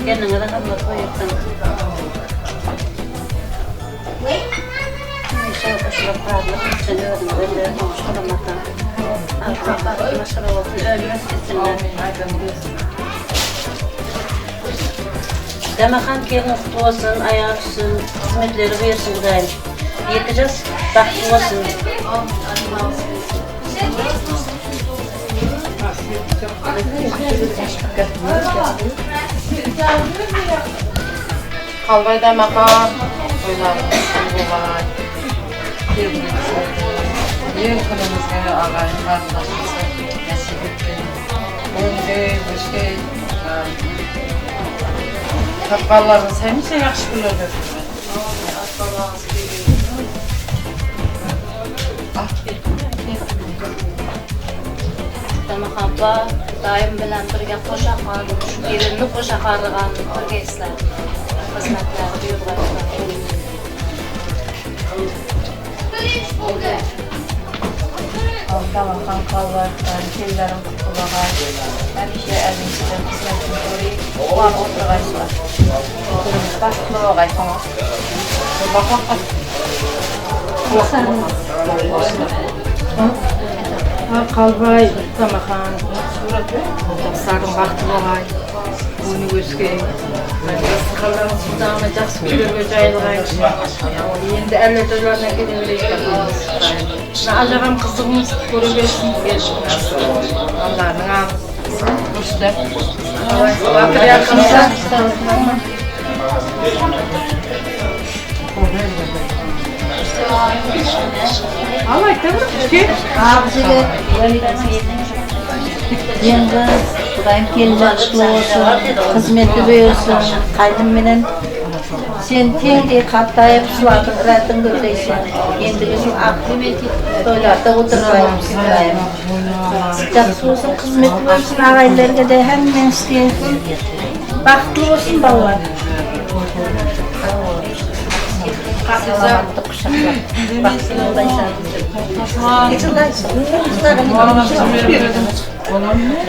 Kendine de kalmak koyuyorsun. Damakan kelin kutlu olsun, ayağı tutsun, hizmetleri buyursun Kudayım. 2 jas baxtlı olsun. Kalbay Damakan, toylarımız bolgay. Ел күнімізге ағайын қарындасымызға нәсіп еткен. Өңгей, өшкей, тапқанларыңыз хәмише yaxshi kunlarda o'tsin. Damakan opa, dayım bilan birga qo'sha qoldim. Shu kelinni qo'sha qolgan birga eslardim. Xizmatlar buyurgan. Damakan kalbay, kellerim kutlu bolgay. Həmişə əlinizdən xizmətini görəyik. Quvonib o'tirg'aysizlar. Baxtli bo'lg'ay. Qalbay, Damakan, жастардың бақыты болғай, өніп өскен. Дастархандарыңыз жақсы күндерге жайылғай. Енді әлі тойларына кете берейік. Ажағам қызығымыз көре берсін. Алланың аты. Батыр ярқынса. Al aytdimi? Yengiz, Kudayım kelinler kutlu olsun, hizmetli buyursun, kaydım menen sen tengdey qattayıp sulardıń ıratın göteysen. Endi bizim aq toylarda oturbayım, Kudayım. Жақсы olsun, xizmetli bolsun ағайындарга да hemmеңizге. Baxtlı olsun balalar. Саламаттык кушаклап, бактылуу болайсың.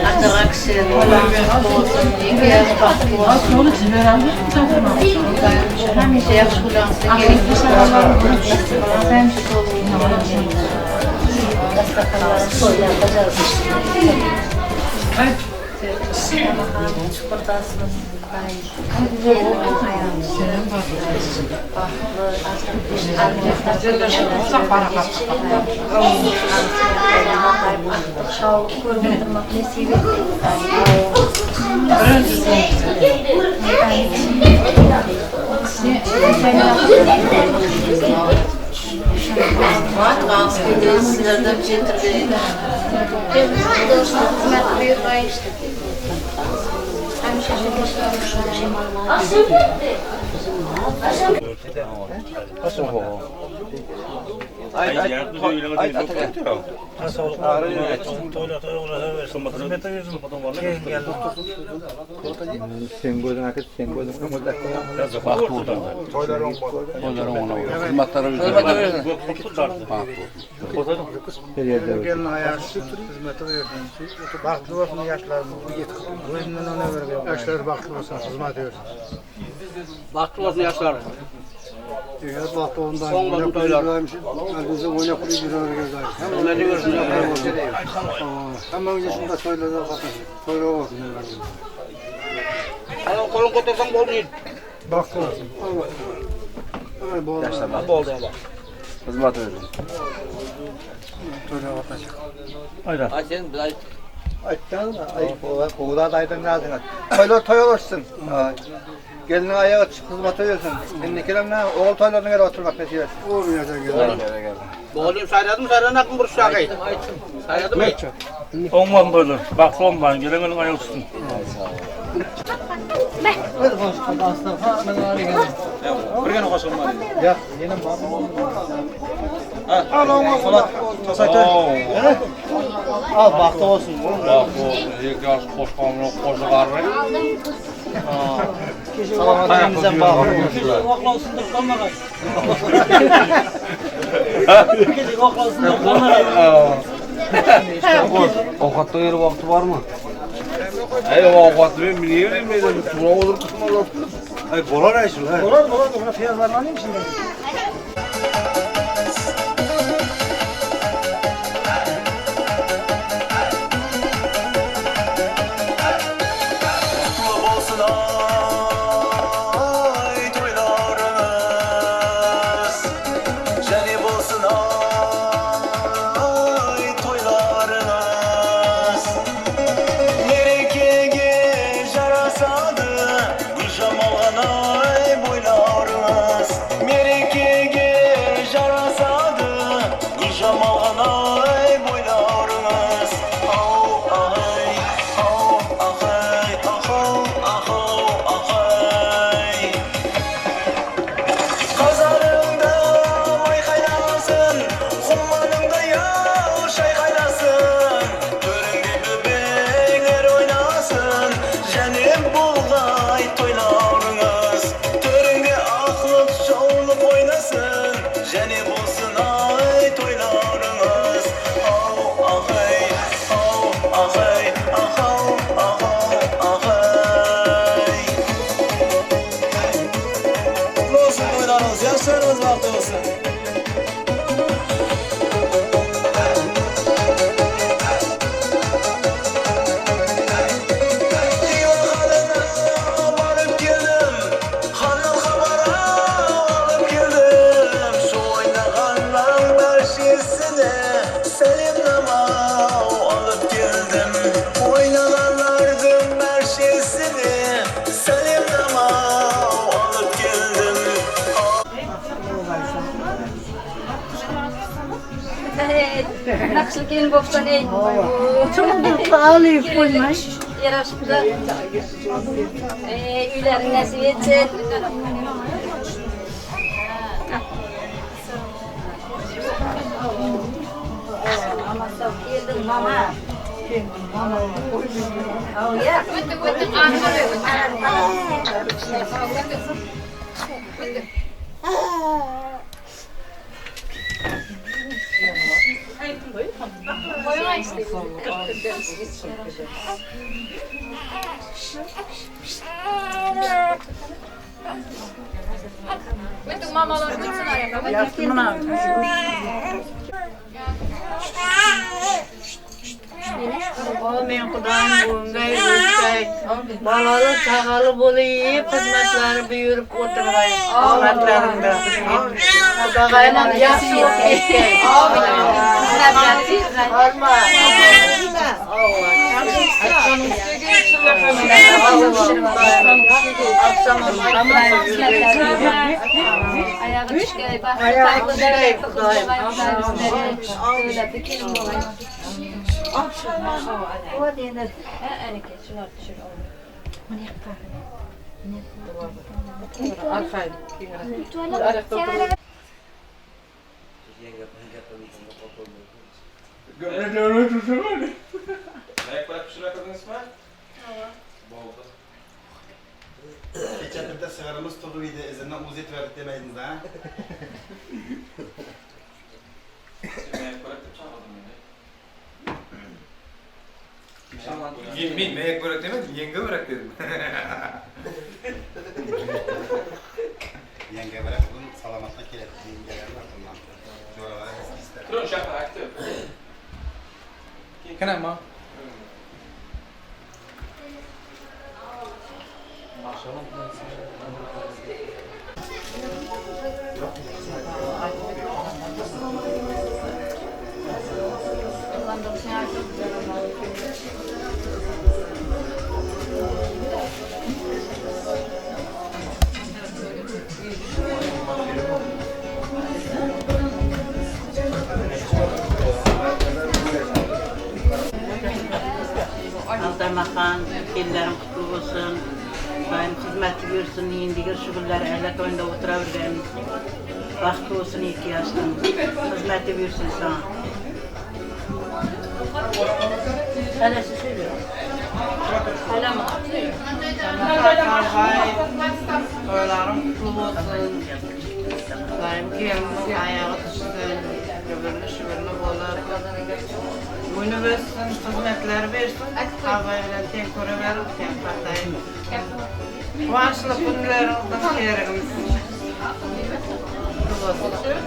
Атаға кісі болсын, бақытты болсын. Həmişə yaxşı kunlaringizga keling. Dasturxonlarimiz to'ylarda Sizlerden Baxtlı olsun yaşlarımız. Yaşlar baxtlı olsun, hizmet versin. Baxtlı olsun yaşlar. Evet, baxtlı olsun. Elinize oyna kuruyu bir öyle gözler. Hemen yaşında toylarda bakın. Toylar olsun. Kolun kotorsan bol değil. Baxtlı olsun. Yaşlar bol değil. Hizmet versin. Toylar bakacak. Aynen. Aytdan, qoğular aydın lazım. Toylar toy olursun. Gelinin ayağı hizmet ediyorsun. Şimdi oğul toylarına göre oturmak nasip etsin. Oğlum sayradım, sayradım aklım buruşu ağayı. Sayradım mı? Olmaz toylar. Bak olmaz. Gelinin ayağı tutsun. Al baxtı olsun. Baxtı olsun. İlk yaş qoşqanlı qoşu qarı. Salamatımızdan baxtı olsun. Oqlavsın da qalmağay. Oqlavsın da qalmağay. Ovqatda yer vaqti bormi? Ay ovqatni men bilmayman, to'g'ri o'ldirib tutmoqlar. Ay bo'lar ay shu. Bo'lar, bo'lar, buni piyozlarni oling shunday. Naqshli kelin bo'psan ey. Cho'ng'ilib olib qo'ymay. Yarashibdi. Ey, uylaring nasib etsin. Keldim mama. Oh ya. Men Xudoyim bugunga o'tgay. Bolali chaqali bo'lib, xizmatlari buyurib o'tirgay. Xizmatlaringda. Xudoyim yaxshi o'tgay. Horma. Oyog'i tushgay, Oyog'i tushgay, Xudoyim. Kecha bitta sig'irimiz tug'ib edi, izidan o'zi yetib demaydingiz, ha? Men mayak börek demedim, yenge börek dedim. Yenge börek bugün salomatlik keladi, yengalarni qilman. Jo'ralar ister. Turun shahar aktiv. Can I, mom? Aldarmaxan, ellerim kutlu olsun. Daim xizmeti görsün, endiga şugullar ələ toyunda oturavergan. Baxtlı olsun ihtiyaçdan. Xizmeti buyursun sana. Hələsi söylüyor. Toylarım kutlu olsun. Daim gelinin ayağı düşsün. Gübürlü şübürlü bolup, günü bersin, hizmetleri bersin. Halbay bilen teň köreberip, teň gartaýyp. Guwançly günleriňizden şerigimiz. Kutlu bolsun.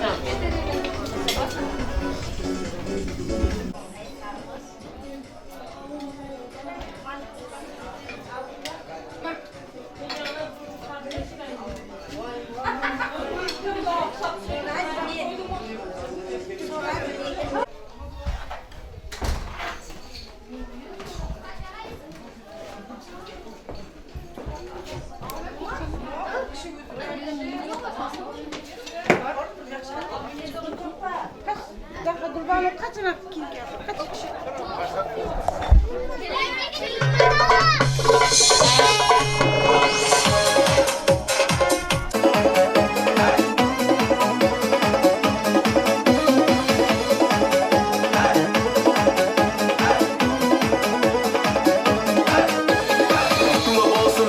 Kutlu bolsun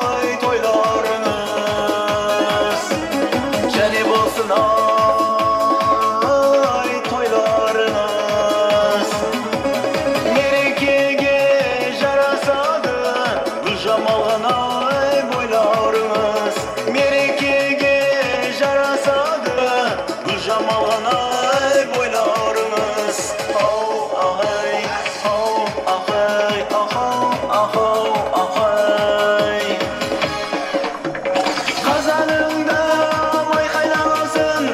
ay toylarınız, Jani bolsun ay toylarınız. Merekege jarasadı gül jamalgan ay boylarınız. Merekege jarasadı gül jamalgan ay boylarınız. Au ay, au ay, ahau, ahau, ahay. Qazanыңда май қайнағасын,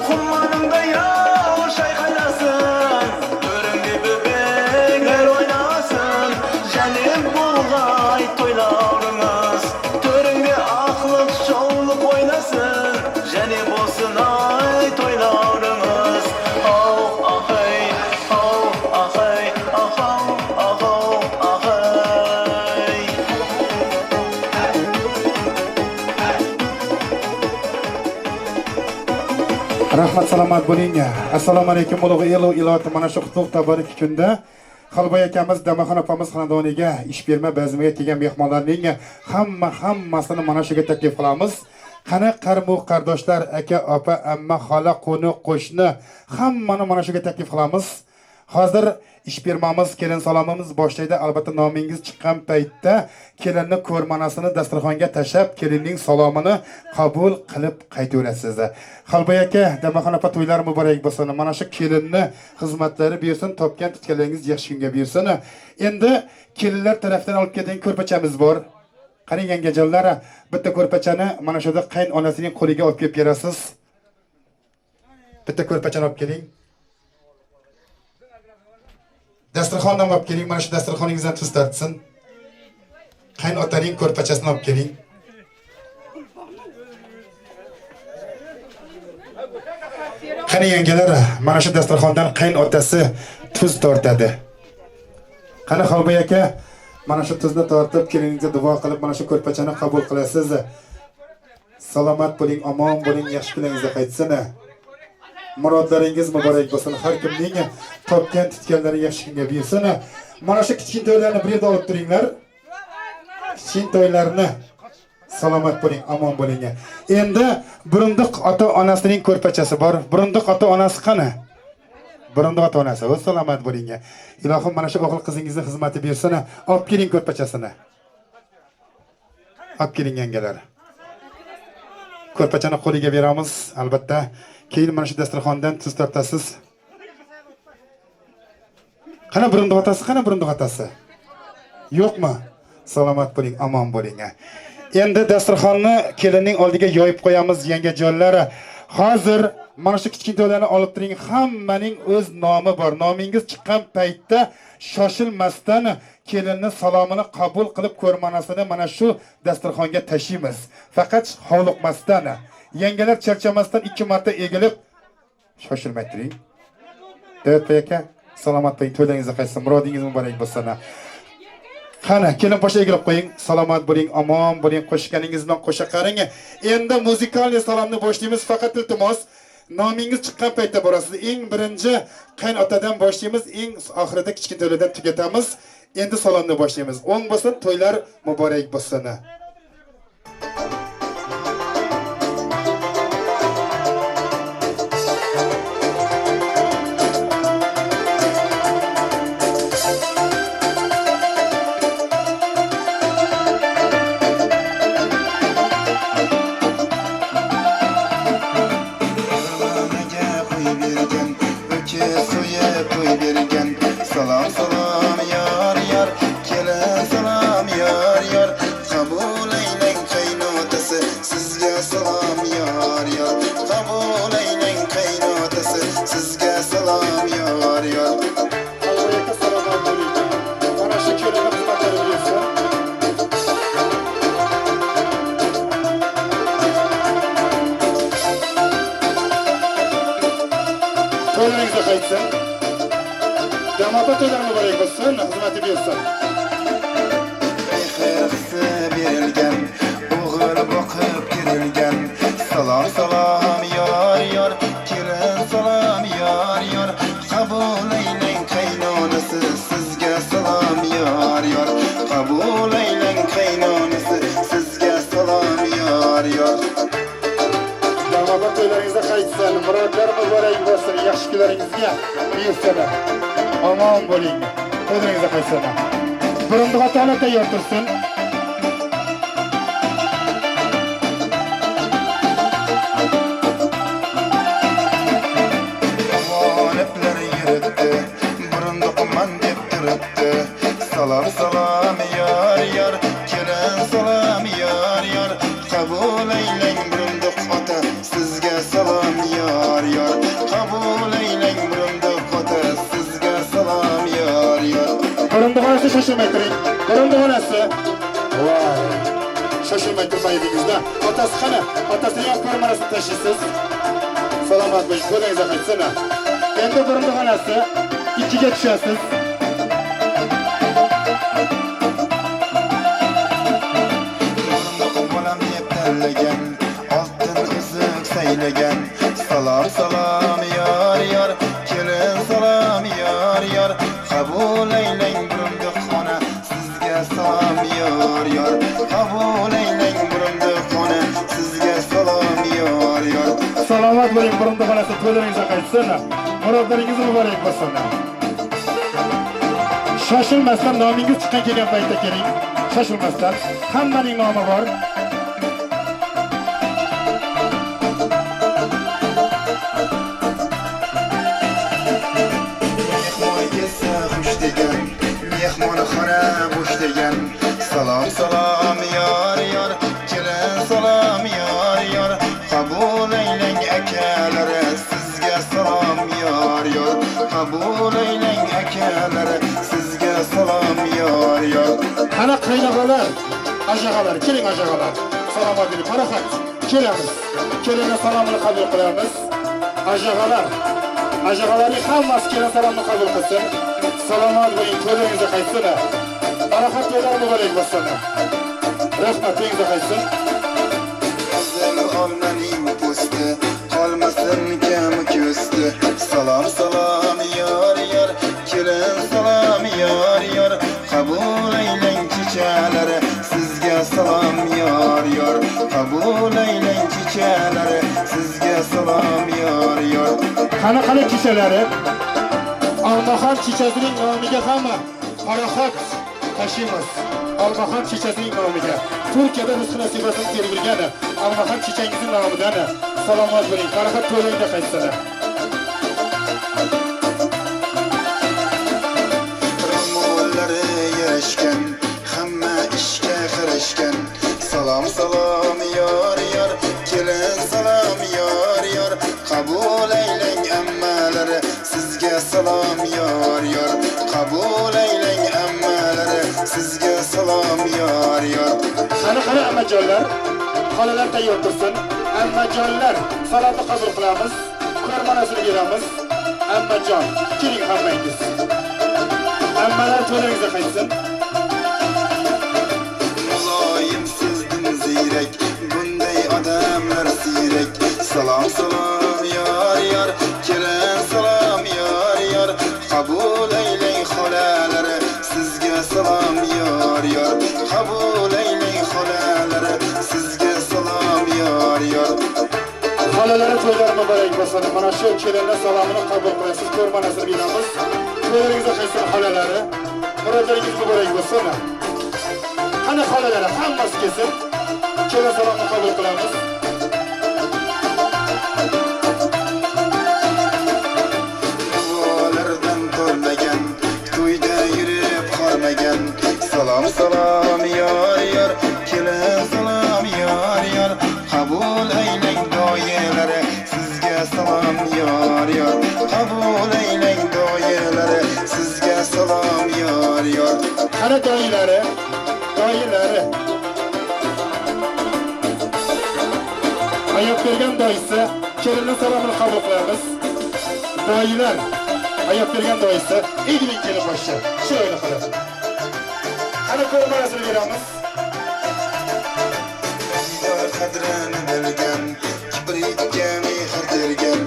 құманыңда яу шай қайнасын. Төріңде бөбеңдер ойнасын, және болғай тойларыңыз. Төріңде ақлық жаулық ойнасын, және болсын ай тойларыңыз. Ау ахай, ау ахай, ахау, ахау, ахай. Rahmat, salomat bo'ling. Assalomu alaykum, ulug' elu ilot. Mana shu qutlug' tabarak kunda Xolboy akamiz, Damaxon opamiz xonadoniga ish berma bazmiga kelgan mehmonlarning hammasini mana shuga taklif qilamiz. Qani qarmu qardoshlar, aka, opa, amma, xola, qo'ni, qo'shni hammani mana shuga taklif qilamiz. Hozir ish bermamiz, kelin salomimiz boshlaydi. Albatta nomingiz chiqqan paytda kelinni ko'rmanasini dasturxonga tashlab, kelinning salomini qabul qilib qaytaverasiz. Xolboy aka, Damaxon opa, to'ylar muborak bo'lsin. Mana shu kelinni xizmatlari bersin, topgan tutganlaringiz yaxshi kunga bersin. Endi kelinlar tarafdan olib kelgan ko'rpachamiz bor. Qarang yangajonlar, bitta ko'rpachani mana shu yerda qayn onasining qo'liga olib kelib berasiz. Bitta ko'rpachani olib keling. Dasturxondan olib keling, mana shu dasturxoningizdan tuz tortsin. Qayn otaning ko'rpachasini olib keling. Qani yangalar, mana shu dasturxondan qayn otasi tuz tortadi. Qani Xolboy aka, mana shu tuzni tortib, keliningizga duo qilib, mana shu ko'rpachani qabul qilasiz. Salomat bo'ling, omon bo'ling, yaxshi kunlaringizga qaytsin. Murodlaringiz muborak bo'lsin. Har kimning topgan tutganlari yaxshi kunga buyursin. Mana shu kichkintoylarni bir yerda olib turinglar. Kichkintoylarni salomat bo'ling, omon bo'ling. Endi burundiq ota-onasining ko'rpachasi bor. Burundiq ota-onasi qani? Burundiq ota-onasi, o'z salomat bo'ling. Ilohim mana shu o'g'il qizingizni xizmati bersin. Olib keling ko'rpachasini. Olib keling yangalar. Ko'rpachani qo'liga beramiz albatta. Keyin mana shu dasturxondan tuz tortasiz. Qani burundiq otasi, qani burundiq otasi? Yo'qmi? Salomat bo'ling, omon bo'ling. Endi dasturxonni kelinning oldiga yoyib qo'yamiz yangajonlar. Hozir mana shu kichkintoylarni olib turing, hammaning o'z nomi bor. Nomingiz chiqqan paytda shoshilmasdan kelinni salomini qabul qilib ko'rmanasini mana shu dasturxonga tashiymiz. Faqat hovliqmasdan, yangalar charchamasdan 2 marta egilib shoshilmay turing. Davlatbay aka, salomat bo'ling, to'ylaringizga qaytsin, murodingiz muborak bo'lsin. Qani, kelin bosh egilib qo'ying. Salomat bo'ling, omon bo'ling, qo'shganingiz bilan qo'sha qaring. Endi muzikalniy salomni boshlaymiz. Faqat iltimos, nomingiz chiqqan paytda borasiz. Eng birinchi qaynotadan boshlaymiz, eng oxirida kichkintoylardan tugatamiz. Endi salomni boshlaymiz. O'ng bo'lsin, to'ylar muborak bo'lsin. berilgan. Salom salom yor yor, kelin salom yor yor, qabul aylang qaynotasi sizga salom yor yor, qabul aylang qaynotasi sizga salom yor yor. Allohga salomat bo'ling. Mana shu kelinni xizmatlari buyursin. To'ylaringizga qaytsin. Jamoat to'ylar muborak bo'lsin, xizmati buyursin. Mehr berilgan, o'g'il boqib kerilgan. Salom salom yor yor, kelin salom yor yor, qabul aylang qaynonasi sizga salom yor yor, qabul aylang qaynonasi sizga salom yor yor. Jamoat to'ylaringizga qaytsin, murodlar muborak bo'lsin, yaxshi kunlaringizga buyursin. Omon bo'ling. To'ylaringizga qaytsin. Burundiq ota-ona tayyor tursin. G'oliblar yuribdi, burundiqman deb turibdi. Salom salom yor yor, kelin salom yor yor, qabul aylang burundiq ota sizga salom yor yor, qabul aylang burundiq ota sizga salom yor yor. Burundiq onasi shoshilmay turing. Burundiq onasi. Voy. Shoshilmay turmadingizda. Otasi qani? Otasining ham ko'rmanasini tashlaysiz. Salomat bo'ling, qo'lingizga qaytsin. Endi burundiq onasi ikkiga tushasiz. Burundiq bolam deb tanlagan, oltin uzuk saylagan. Salom salom yor yor, kelin salom yor yor, qabul aylang burundiq ona sizga salom yor yor, qabul aylang burundiq ona sizga salom yor yor. Salomat bo'ling, burundiq onasi to'ylaringizga qaytsin. Murodlaringiz muborak bo'lsin. Shoshilmasdan nomingiz chiqqan kelgan paytda keling. Shoshilmasdan hammaning nomi bor. Mehmon kelsa xush degan, mehmonxona bo'sh degan. Salom salom yor yor, kelin salom yor yor, qabul aylang akalari sizga salom yor yor, qabul aylang akalari sizga salom yor yor. Qani qaynog'alar, ajag'alar, keling ajag'alar. Salomat bo'ling, marhamat. Kelamiz. Kelinni salomini qabul qilamiz. Ajag'alar, ajag'alarning hammasi kelin salomini qabul qilsin. Salomat bo'ling, to'ylaringizga qaytsin. Marhamat, to'ylar muborak bo'lsin. Rahmat, to'yingizga qaytsin. Qizil olmaning po'sti qolmasin kam ko'sti. Salom salom yor yor, kelin salom yor yor, qabul aylang chechalari sizga salom yor yor, qabul aylang chechalari sizga salom yor yor. Qani qani chechalari? Olmaxon chechasining nomiga hamma paraxat tashiymiz. Olmaxon chechasining nomiga. Turkiyada rizq nasibasini terib yurgani Olmaxon chechangizning nomidan salomat bo'ling. Paraxat to'yingda qaytsin. Ro'mollari yarashgan, hamma ishga qarashgan. Salom salom yor yor, kelin salom yor yor, qabul aylang ammalari sizga salom yor yor, qabul aylang ammalari sizga salom yor yor. Qani qani ammajonlar, xolalar tayyor tursin. Ammajonlar, salomni qabul qilamiz, ko'rmanasini beramiz. Ammajon, keling hammangiz. Ammalar to'ylaringizga qaytsin. Muloyim so'zdim ziyrak, bunday odamlar siyrak. Salom salom yor yor, kelin salom yor yor, qabul aylang xolalari sizga salom yor yor, qabul aylang xolalari sizga salom yor yor. Xolalari to'ylar muborak bo'lsin. Mana shu kelinni salomini qabul qilasiz, ko'rmanasini beramiz. To'ylaringizga qaytsin xolalari. Murodlaringiz muborak bo'lsin. Qani xolalari hammasi kelsin. Kelin salomni qabul qilamiz. Duolardan tolmagan Salom salom yor yor, kelin salom yor yor, qabul aylang doyalari sizga salom yor yor, qabul aylang doyalari sizga salom yor yor. Qani doyilari, doyilari. Ayab bergan doyisi, kelinning salomini qabul qilamiz. Doyilar, ayab bergan doyisi, egiling kelin boshi, chiroyli qilib. Qani ko'rmanasini beramiz. Diydor qadrini bilgan, kibrikka mehr tergan.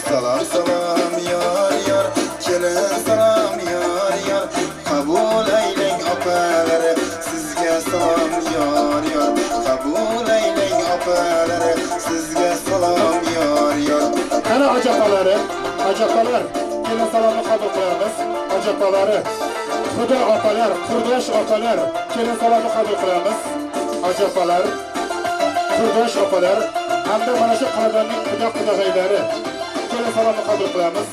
Salom salom yor yor, kelin salom yor yor, qabul aylang opalari sizga salom yor yor, qabul aylang opalari sizga salom yor yor. Qani ajapalari, ajapalar, kelin salomni qabul qilamiz. Ajapalari, xudo opalar, qurdosh opalar, kelin salomni qabul qilamiz. Ajapalar, qurdosh opalar hamda mana shu xonadonning xudo qudag'aylari, kelin salomni qabul qilamiz.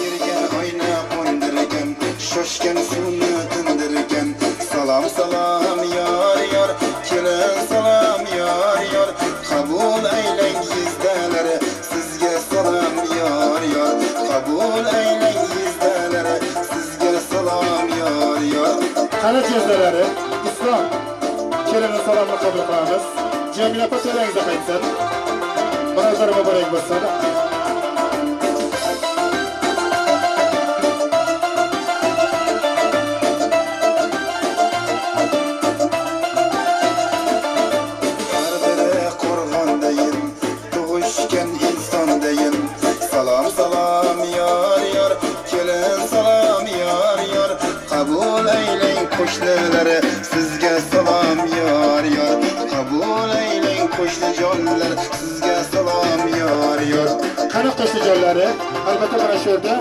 Yerga oyna qo'ndirgan, shoshgan suvni tindirgan. Salom salom yor yor, kelin salom yor yor, qabul aylang yizdalari sizga salom yor yor, qabul aylang yizdalari sizga salom yor yor. Qani chezdalari, Islom, kelinning salomini qabul qilamiz. Jamila opa to'ylaringizga qaytsin. Munozara muborak bo'lsin. Har biri qo'rg'ondayin, tug'ishgan insondayin. Salom salom yor yor, kelin salom yor yor, qabul aylang qo'shnilari sizga salom yor yor, qabul aylang qo'shnijonlar sizga salom yor yor. Qani qo'shnijonlari, albatta mana shu yerda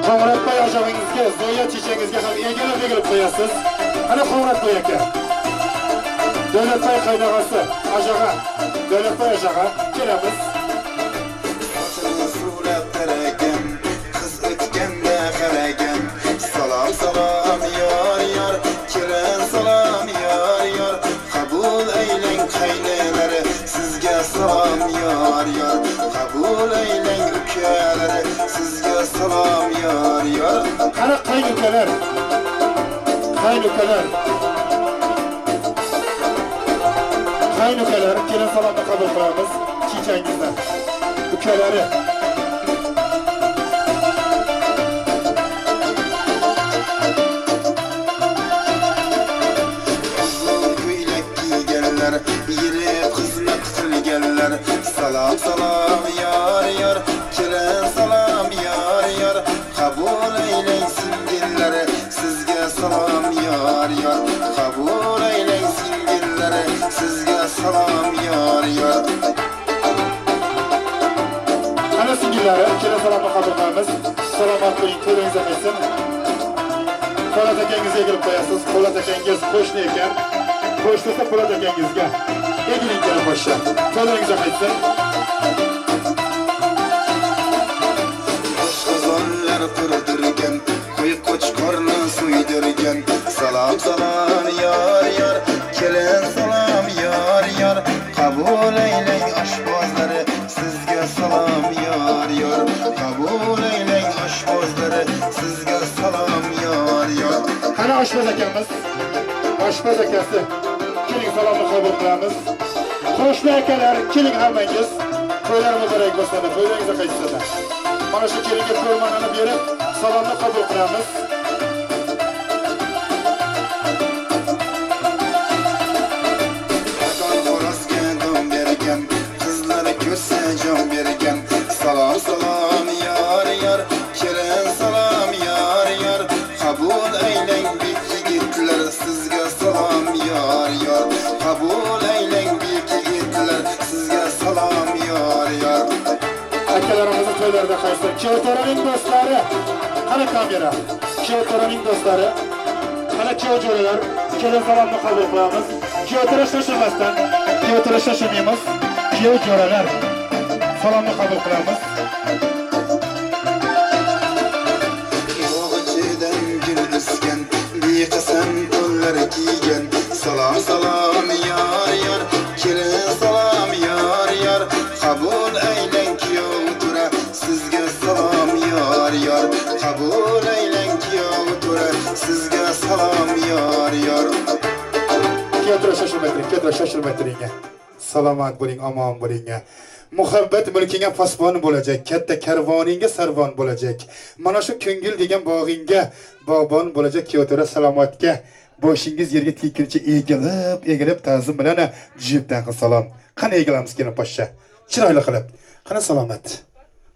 Qo'ng'irotboy ojog'ingizga, Zoya chechangizga ham egilib egilib qo'yasiz. Qani Qo'ng'irotboy aka, Davlatboy qaynog'asi, ojog'a, Davlatboy ojog'a, kelamiz. Sochini suvlab taragan, qiz o'tganda qaragan. Salom salom yor yor, kelin salom yor yor, qabul aylang qaynalari sizga salom yor yor, qabul aylang ukalari sizga salom yor yor. Qani qaynukalar, qaynukalar, qaynukalar, kelin salomni qabul qilamiz chechangizdan. Ukalari, Uzun ko'ylak kiyganlar, yirib xizmat qilganlar. Salom salom yor yor, kelin salom yor yor, qabul aylang singillari sizga salom yor yor, qabul aylang singillari sizga salom yor yor. Qani singillari, kelin salomni qabul qilamiz. Salomat bo'ling, to'ylaringizga qaytsin. Po'lat akangizga egilib qo'yasiz. Po'lat akangiz qo'shni ekan. Qo'shnisi Po'lat akangizga egiling kelin boshqa. To'ylaringizga qaytsin. Oshqozonlar qurdirgan, qo'y qo'chqorni so'ydirgan. Salom salom yor yor, kelin salom yor yor, qabul aylang oshpozlari sizga salom yor yor, qabul aylang oshpozlari sizga salom yor yor. Qani oshpaz akamiz, oshpaz akasi, keling salomni qabul qilamiz. Qo'shni akalar, keling hammangiz. To'ylar muborak bo'lsin, to'ylaringizga qaytsin. Mana shu kelinga ko'rmanani berib, salomni qabul qilamiz. Akon xo'rozga don bergan, qizlar ko'rsa jon bergan. Salom salom yor yor, kelin salom yor yor, qabul aylang bek yigitlar sizga salom yor yor, qabul aylang bek yigitlar sizga salom yor yor. Akalarimizni to'ylarida qaytsin. Kuyovto'raning do'stlari, qani kamera? Kuyovto'raning do'stlari, qani kuyov jo'ralar, kelin salomni qabul qilamiz. Kuyovto'ra shoshilmasdan, kuyovto'ra shoshilmaymiz. Kuyov jo'ralar, salomni qabul qilamiz. Qasam to'nlar kiygan. Salom salom yor yor, kelin salom yor yor, qabul aylang kuyov to'ra, sizga salom yor yor, qabul aylang kuyov to'ra, sizga salom yor yor. Kuyov to'ra shoshilmay turing, kuyov to'ra shoshilmay turing. Salomat bo'ling, omon bo'ling. Muhabbat mulkingga posbon bo'lajak, katta karvoningga sarvon bo'lajak. Mana shu ko'ngil degan bog'ingga bog'bon bo'lajak kuyov to'ra salomatga. Boshingiz yerga tekkincha egilib, egilib ta'zim bilan jibdan salom. Qani egilamiz kelin poshsha? Chiroyli qilib. Qani salomat?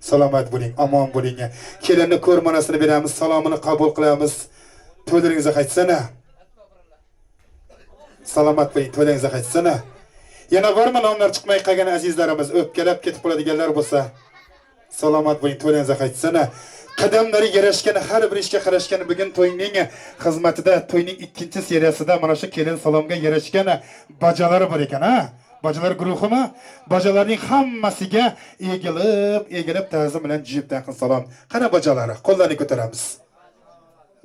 Salomat bo'ling, omon bo'ling. Kelinni ko'rmanasini beramiz, salomini qabul qilamiz. To'ylaringizga qaytsana. Salomat bo'ling, to'ylaringizga qaytsana. Yana bormi nomlar chiqmay qolgan azizlarimiz, o'pkalab ketib qoladiganlar bo'lsa, salomat bo'ling, to'ylaringizga qaytsana. Qadamlari yarashgan, har bir ishga qarashgan bugun to'yning xizmatida, to'yning ikkinchi seriyasida mana shu kelin salomga yarashgan bajalari bor ekan, ha? Bajalar guruhimi? Bajalarning hammasiga egilib, egilib ta'zim bilan jibdan salom. Qani bajalari? Qo'llarni ko'taramiz.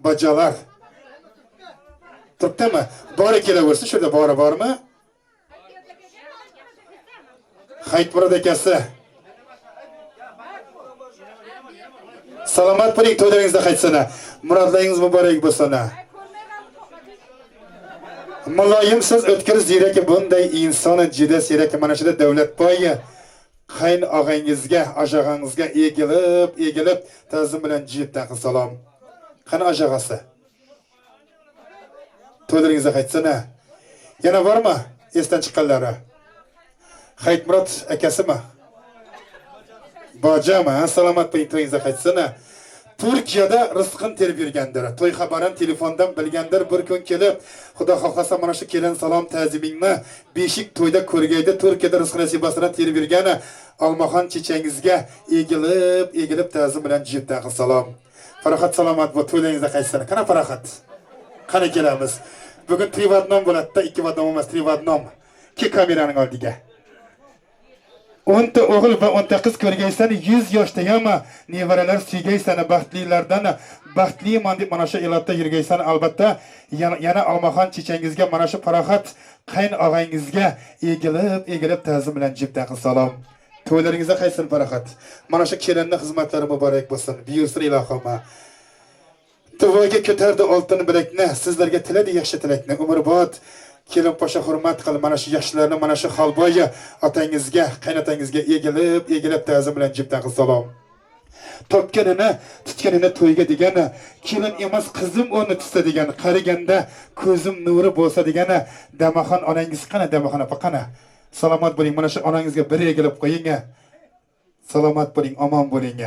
Bajalar. Turibdimi? Bori kelaversin, shu yerda bori bormi? Hayitmurod akasi. Salomat bo'ling, to'ylaringizda qaytsana. Murodlaringiz muborak bo'lsin. Muloyimsiz, o'tkir, ziyrak bunday inson juda siyrak. Mana shunda Davlatboy qayn og'angizga, oshag'angizga egilib, egilib ta'zim bilan jibdan salom. Qani oshag'asi? To'ylaringizda qaytsana. Yana bormi esdan chiqqanlari? Hayitmurod akasimi? Bojami, salomat bo'ling, to'yingizda qaytsana. Turkiyada rizqini terib yurgandir. To'y xabarini telefondan bilgandir. Bir kun kelib, Xudo xohlasa mana shu kelin salom ta'zimingni beshik to'yda ko'rgaydi. Turkiyada rizq nasibasini terib yurgani Olmaxon chechangizga egilib, egilib ta'zim bilan jibdan salom. Farhod salomat bo'l, to'ylaringizda qaytsana. Qani Farhod? Qani kelamiz? Bugun 3 в 1 bo'ladi-da, 2 в 1 emas, 3 в 1. Ki kameraning oldiga. 10 ta o'g'il va 10 ta qiz ko'rgaysan, 100 yoshda yama nevaralar suygaysan, baxtlilardan baxtliman deb mana shu elatda yurgaysan. Albatta yana Olmaxon chechangizga, mana shu Farhod qayn og'angizga egilib, egilib ta'zim bilan jibdan salom. To'ylaringizda qaysin Farhod. Mana shu kelinning xizmatlari muborak bo'lsin. Buyursin ilohim. Duoga ko'tardi oltin bilakni, sizlarga tiladi yaxshi tilakni. Umrbod kelin pasha hurmat qil, mana shu yaxshilarni, mana shu Xolboy otangizga, qaynotangizga egilib, egilib ta'zim bilan jibdan salom. Topganini, tutganini to'yga degani, kelin emas qizim o'rni tutsa degani, qariganda ko'zim nuri bo'lsa degani. Damaxon onangiz qani, Damaxon opa qani? Salomat bo'ling, mana shu onangizga bir egilib qo'ying. Salomat bo'ling, omon bo'ling.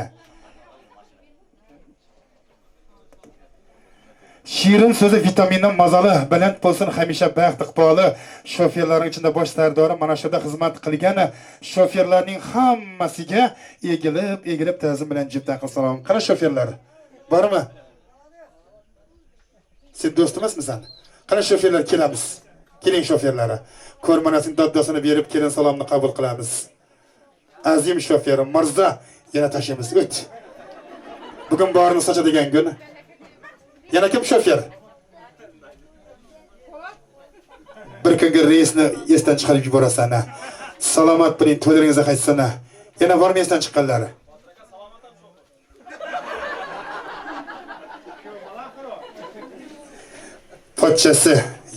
Shirin so'zi vitamindan mazali, baland bo'lsin hamisha baxt iqboli. Shofyorlarning ichida bosh sardori mana shu yerda xizmat qilgan shofyorlarning hammasiga egilib, egilib ta'zim bilan jibdan salom. Qani shofyorlar? Bormi? Sen do'st emasmisan? Qani shofyorlar, kelamiz. Keling shofyorlari. Ko'rmanasini doddosini berib kelin salomni qabul qilamiz. Azim shofyor Mirzo, yana tashlaymiz. O't. Bugun borini sochadigan kun. Yana kim shofyor? Bir kungi reysni esdan chiqarib yuborasan. Salomat bo'ling, to'ylaringizga qaytsin. Yana bormi esdan chiqqanlari? Pochchasi,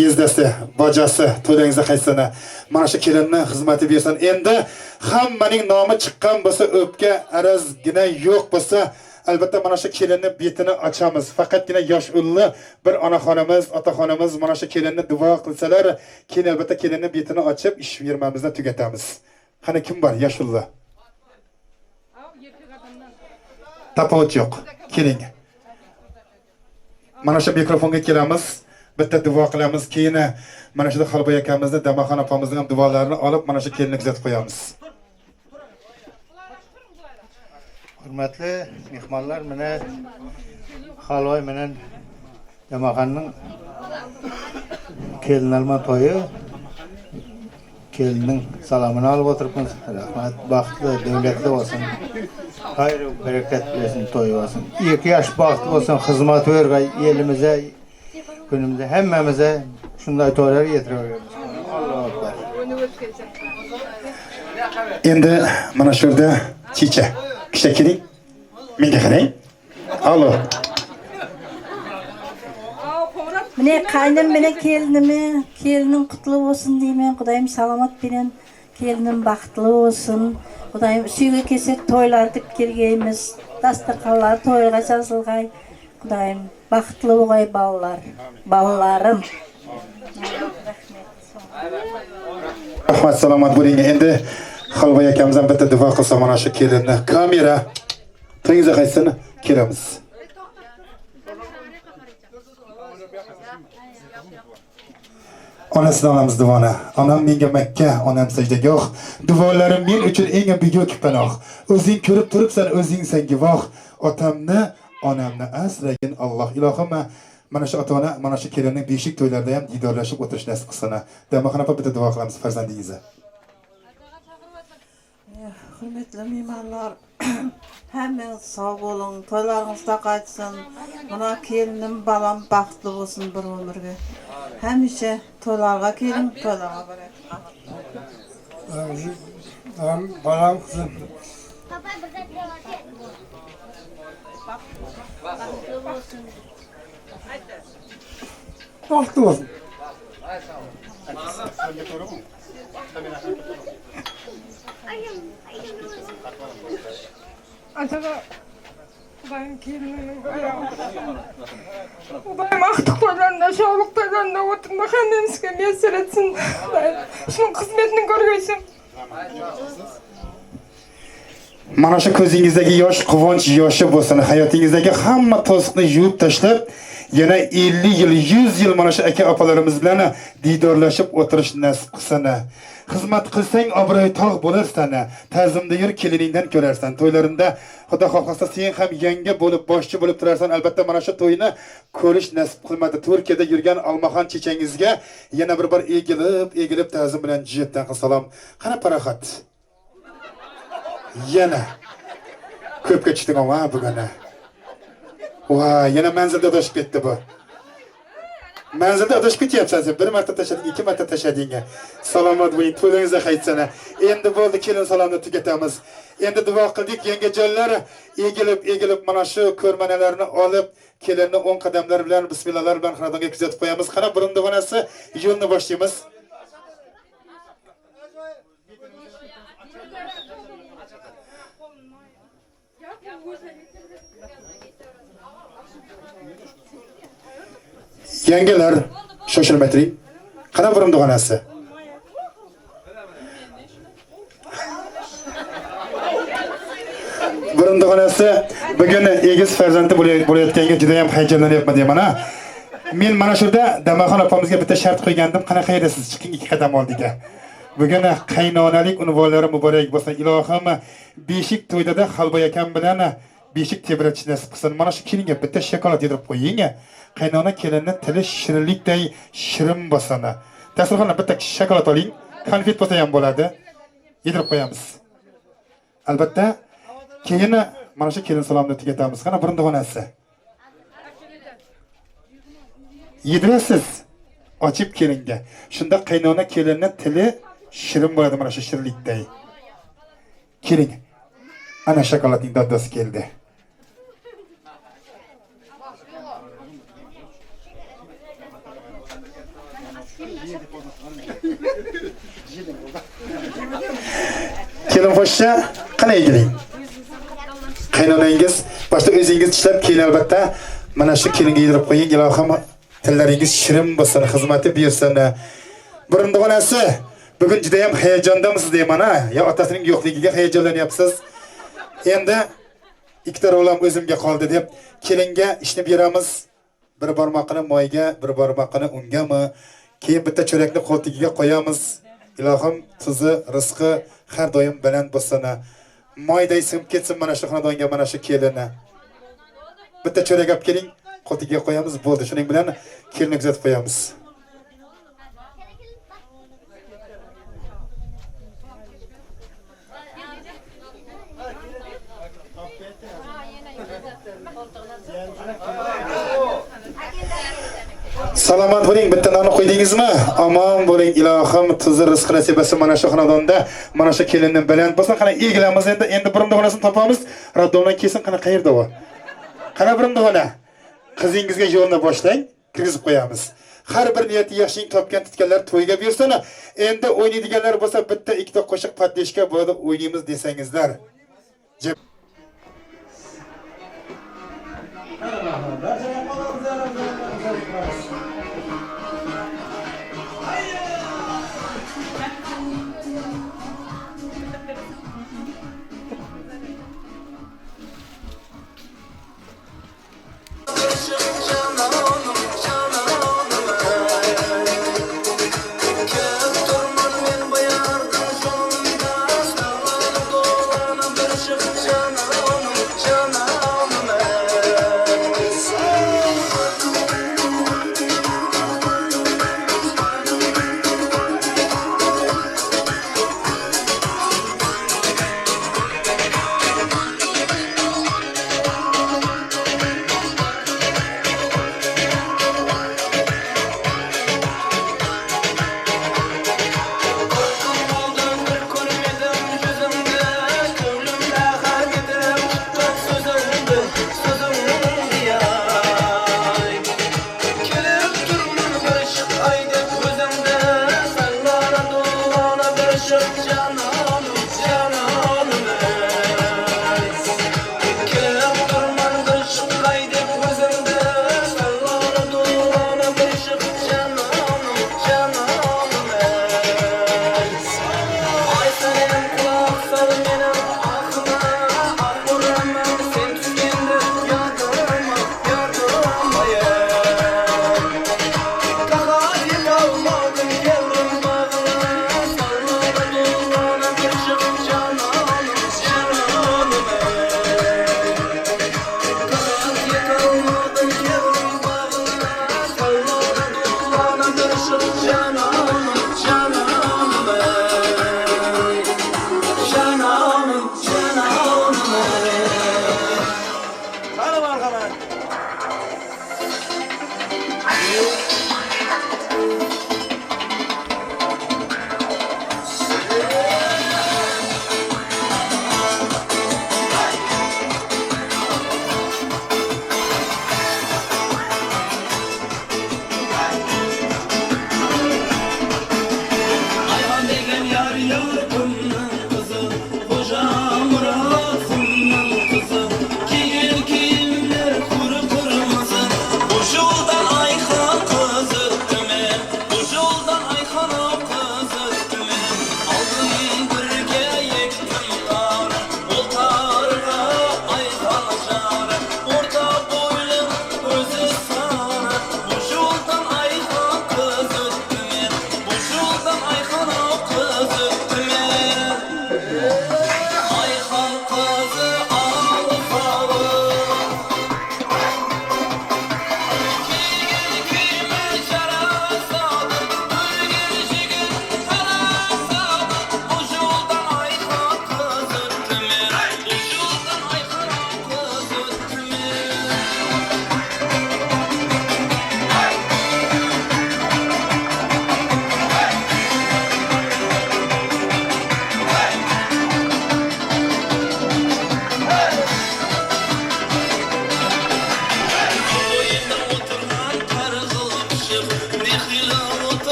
yezdasi, bojasi to'ylaringizga qaytsin. Mana shu kelinni xizmati bersin. Endi hammaning nomi chiqqan bo'lsa, o'pka arazgina yo'q bo'lsa, albatta mana shu kelinni betini ochamiz. Faqatgina yosh ulli bir onaxonimiz, otaxonimiz mana shu kelinni duo qilsalar, keyin albatta kelinni betini ochib ish bermamizni tugatamiz. Qani kim bor yosh ulli? Tafovut yo'q. Keling. Mana shu mikrofonga kelamiz. Bitta duo qilamiz, keyin mana shu Xolboy akamizni, Damaxon opamizning ham duolarini olib mana shu kelinni kuzatib qo'yamiz. Hurmatli mehmonlar, mana Xolboy bilan Damaxonning kelin olma to'yi, kelinning salomini olib o'tiribmiz. Rahmat, baxtli, davlatli bo'lsin. Xayr barakat bersin, to'y bo'lsin. 2 yosh baxtli bo'lsin, xizmat bergay elimize, Günümüzde hemmemize shunday to'ylar yetiraversin. Allohu akbar. Endi mana shu yerda chicha. Kisha keling. Menga qarang. Allo. Mine qaynim bilan kelinimi, kelinim qutlu bo'lsin deyman. Xudoyim salomat bilan kelinim baxtli bo'lsin. Xudoyim suyga kelsak to'ylar deb kelganmiz. Dasturxonlar to'yga yozilg'ay. Xudoyim baxtli bo'lg'ay bolalar, bolalarim. Rahmat, salomat bo'ling. Endi Xolboy akamiz ham bitta duo qilsa mana shu kelinni. Kamera to'yingizga qaytsin, kelamiz. Onasidan olamiz duoni. Onam menga Makka, onam sajdagoh. Duolarim men uchun eng buyuk panoh. O'zing ko'rib turibsan, o'zingsan guvoh. Otamni, onamni asragin Alloh. Ilohim, mana shu ota-ona, mana shu kelinning beshik to'ylarida ham diydorlashib o'tirish nasib qilsin. Damaxon opa bitta duo qilamiz farzandingizga. Hurmatli mehmonlar, hammangiz sog' bo'ling, to'ylaringizda qaytsin. Mana kelinim, balam baxtli bo'lsin bir umrga. Hamisha to'ylarga keling, to'ylarga boring. Balam qizim. Baxtli bo'lsin. Baxtli bo'lsin. Acaba Xudoyim kelinimning oyog'i Xudoyim aqtiq to'ylarında, sog'liq to'ylarında o'tirma hammamizga muyassar etsin. Xudoyim shuni xizmatini ko'rgaysin. Mana shu ko'zingizdagi yosh quvonch yoshi bo'lsin. Hayotingizdagi hamma to'siqni yuvib tashlab, yana 50 yil, 100 yil mana shu aka opalarimiz bilan diydorlashib o'tirish nasib qilsin. Xizmat qilsang obro'y tog' bo'larsan. Ta'zimda yur, keliningdan ko'rarsan. To'ylarimda Xudo xohlasa sen ham yanga bo'lib, boshchi bo'lib turarsan. Albatta mana shu to'yni ko'rish nasib qilmadi. Turkiyada yurgan Olmaxon chechangizga yana bir bor egilib, egilib ta'zim bilan jihatdan salom. Qani paraxat. Yana ko'pga tushding ha bugun. Voy, yana manzilda adashib ketdi bu. Manzilda adashib ketyapsan sen. Bir marta tashlading, ikki marta tashlading. Salomat bo'ling, to'yingizga qaytsin. Endi bo'ldi, kelin salomni tugatamiz. Endi duo qildik, yangajonlar egilib, egilib mana shu ko'rmanalarni olib, kelinni 10 qadamlar bilan, bismillahlar bilan xonadonga kuzatib qo'yamiz. Qani burundiğonasi, yo'lni boshlaymiz. Yangalar shoshilmay turing. Qani burundiğonasi? Burundiğonasi bugun egiz farzandi bo'layotganga juda ham hayajonlanyapman deyman ha. Men mana shu yerda Damaxon opamizga bitta shart qo'ygandim. Qanaqa edasiz? Chiqing 2 qadam oldiga. Bugun qaynonalik unvonlari muborak bo'lsin. Ilohim, beshik to'yda Xolboy akam bilan beshik tebratish nasib qilsin. Mana shu kelinga bitta shokolad yedirib qo'ying. Qaynona kelinni tili shirinlikday shirin bo'lsin. Dasturxondan bitta shokolad oling, konfet bo'lsa ham bo'ladi. Yedirib qo'yamiz. Albatta, keyin mana shu kelin salomni tugatamiz. Qani burundiğonasi. Yedirasiz ochib kelinga. Shunda qaynona kelinni tili shirin bo'ladi mana shu shirinlikday. Keling. Ana shokoladning dodasi keldi. Kelin qo'shsa qanday keling? Qaynonangiz boshda o'zingiz tishlab, keyin albatta mana shu kelinga yedirib qo'ying. Ilohim tillaringiz shirin bo'lsin, xizmati buyursin. Burundiğonasi, bugun juda ham hayajondamisiz deyman ha? Ya otasining yo'qligiga hayajonlanyapsiz. Endi ikkita rolam o'zimga qoldi deb kelinga ishni beramiz. Bir barmoqini moyga, bir barmoqini ungami, keyin bitta cho'rakni qo'ltigiga qo'yamiz. Ilohim tuzi, rizqi har doim baland bo'lsin. Moyday singib ketsin mana shu xonadonga, mana shu kelinni. Bitta cho'rak olib keling, qo'ltigiga qo'yamiz, bo'ldi. Shuning bilan kelinni kuzatib qo'yamiz. Salomat bo'ling, bitta nonni qo'ydingizmi? Omon bo'ling, ilohim tuzi rizqi nasib etsin mana shu xonadonda, mana shu kelinni baland bo'lsin. Qani egilamiz endi, endi burundoxonasini topamiz. Raddomdan kelsin, qani qayerda u? Qani burundoxona? Qizingizga yo'lni boshlang, kirgizib qo'yamiz. Har bir niyati yaxshining topgan tutganlar to'yga buyursin. Endi o'ynaydiganlar bo'lsa bitta ikkita qo'shiq paddeshka bo'ladi, o'ynaymiz desangizlar.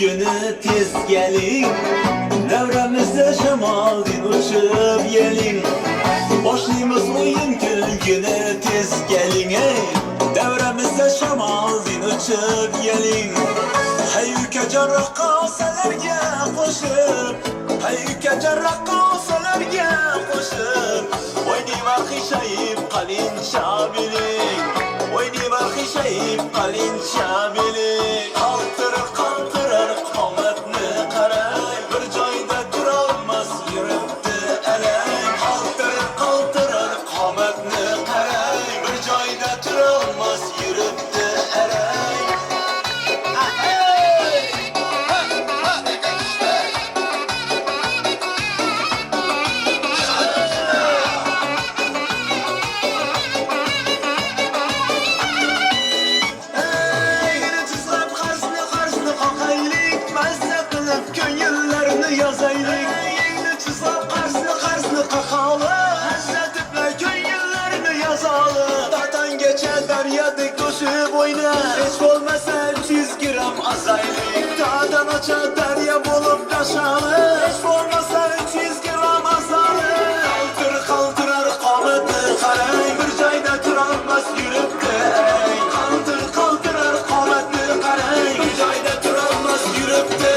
kulgini tez keling. Davramizda shamoldan uchib yeling. Boshlaymiz o'yin kulgini tez keling ey. Davramizda shamoldan uchib yeling. Hay ukajon raqqosalarga qo'shib, hay ukajon raqqosalarga qo'shib, o'ynayman qiyshayib qalincha beling. O'ynayman qiyshayib qalincha beling. Qaltirar qaltirar qomatni qarang, bir joyda turolmas yuribdi alang. Qaltirar qaltirar qomatni qarang, bir joyda turolmas yuribdi alang. Hech bo'lmasa 300 gram azaylik. Dağdan aça daryo bo'lib tashali. Hech bo'lmasa 300 gram azaylik. Qaltir qaltirar qomatni qarang, bir joyda turolmas yuribdi. Qaltir qaltirar qomatni qarang, bir joyda turolmas yuribdi.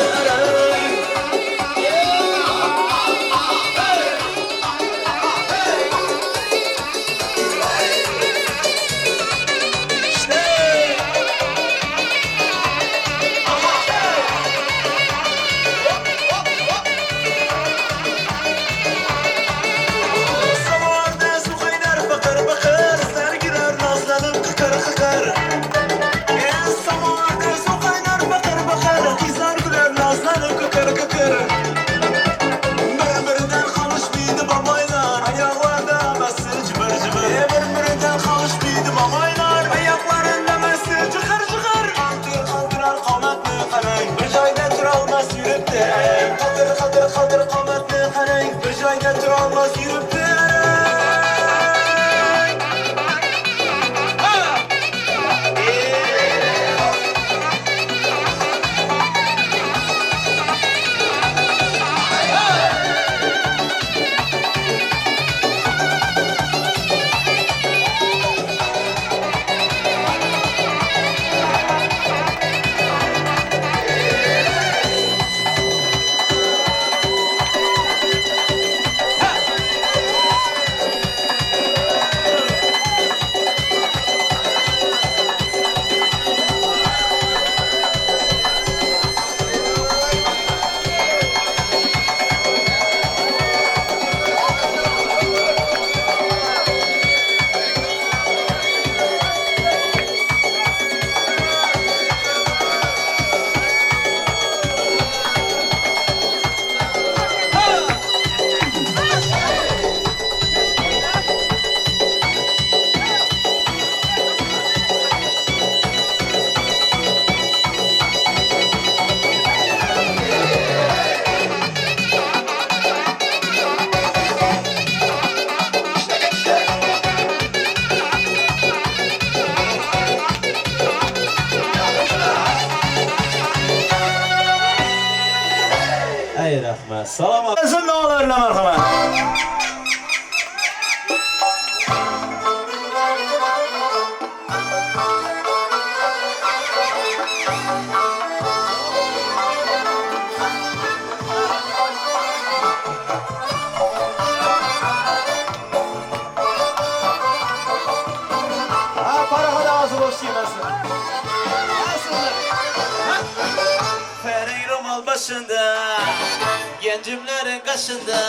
Gencimlerin kaşında,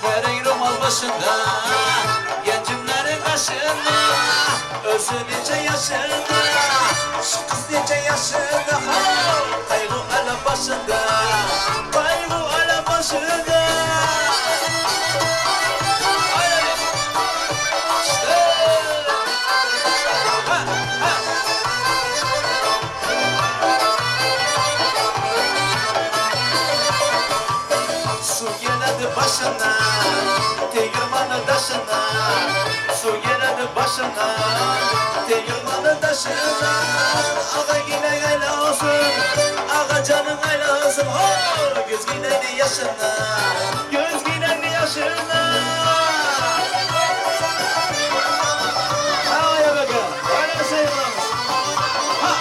ferenk romal başında, gencimlerin kaşında, özü neçe yaşında, şu kız neçe yaşında, kaygı ala başında, kaygı ala başında. Başına, tegirman Tegirmanı taşına, su geledi başına. Tegirmanı taşına, ağa yine gayla olsun, ağa canım gayla olsun. Oh, göz gideni yaşına, göz gideni yaşına. Haydi bakalım, öyle sayılmaz. Ha.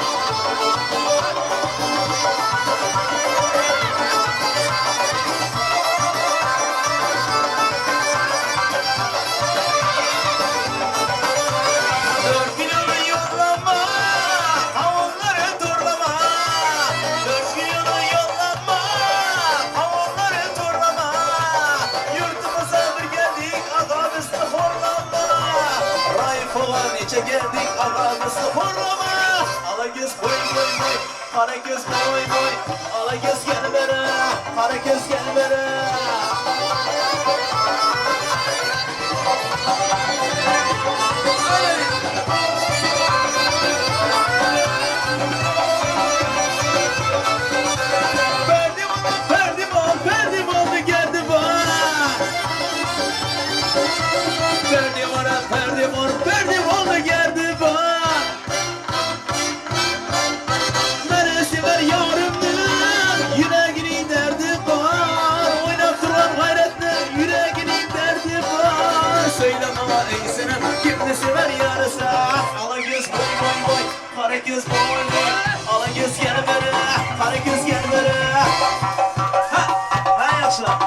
Geldik ağamızı horlama. Ala göz boy boy boy, kara göz boy boy. Ala göz gel bere, kara göz gel bere. Perdivan, perdivan, perdivan geldi bana. Perdivana, perdivan, perdivan geldi bana. Neresi var yarımdır, yüreğinin derdi var. Oynattıran gayretli, yüreğinin derdi var. Söyle bana ey senem, kimdi sever yarısı? Ala göz boy boy boy, kara göz boy boy. Ala göz gel beri, kara göz gel beri. Ha, ha yaxşılar.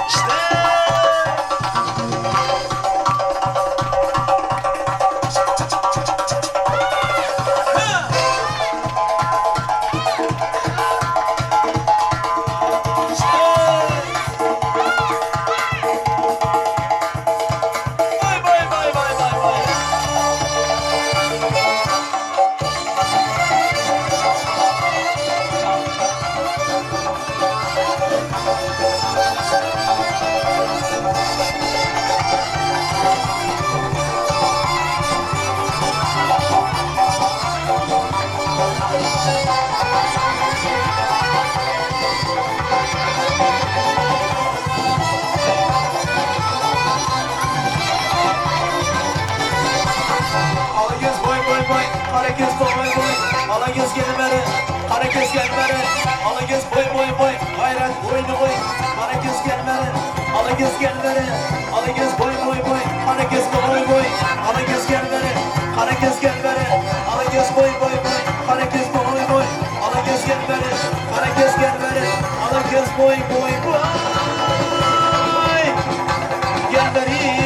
İşte. Ala göz gel beri, kara göz gel beri. Ala göz boy boy boy, gayret boynu boy. Kara göz gel beri, ala göz gel beri. Ala göz boy boy boy, kara göz boy boy. Ala göz gel beri, kara göz gel beri. Ala göz boy boy boy, kara göz boy boy. Ala göz gel beri, kara göz gel beri. Ala göz boy boy boy, gel beri.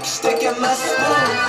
Kishtaka mast bo'l.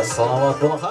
Salomat bo'ling.